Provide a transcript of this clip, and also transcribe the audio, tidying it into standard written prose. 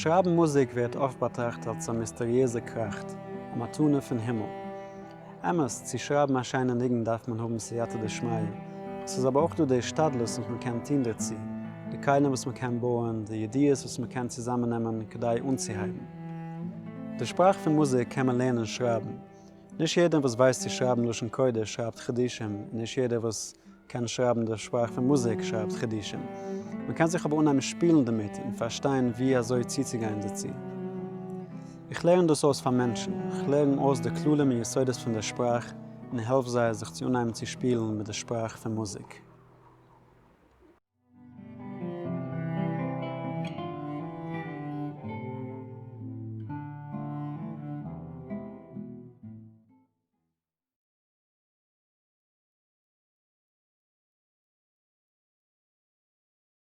שרייבן מוזיק ווערט אפט באטראכט אלס א מיסטעריעזע קראכט, א מתנה פון הימל. אמת, צו שרייבן א שיינע ניגון דארף מען האבן סייעתא דשמיא, עס איז אבער אויך דא די השתדלות וואס מען קען טון דערצו, די כלים וואס מען קען בויען, די ידיעות וואס מען קען צוזאמעננעמען כדי אנצוהייבן. די שפראך פון מוזיק קען מען לערנען שרייבן. נישט יעדער וואס ווייסט צו שרייבן לשון קודש שרייבט חידושים, און נישט יעדער וואס קען שרייבן די שפראך פון מוזיק שרייבט חידושים. מען קען זיך אבער אנהייבן שפילן דערמיט און פארשטיין ווי אזוי צוצוגיין דערצו. איך לערן דאס אויס פאר מענטשן, איך לערן אויס די כללים און יסודות פון דער שפראך און העלף זיי זיך צו אנהייבן צו שפילן מיט די שפראך פון מוזיק.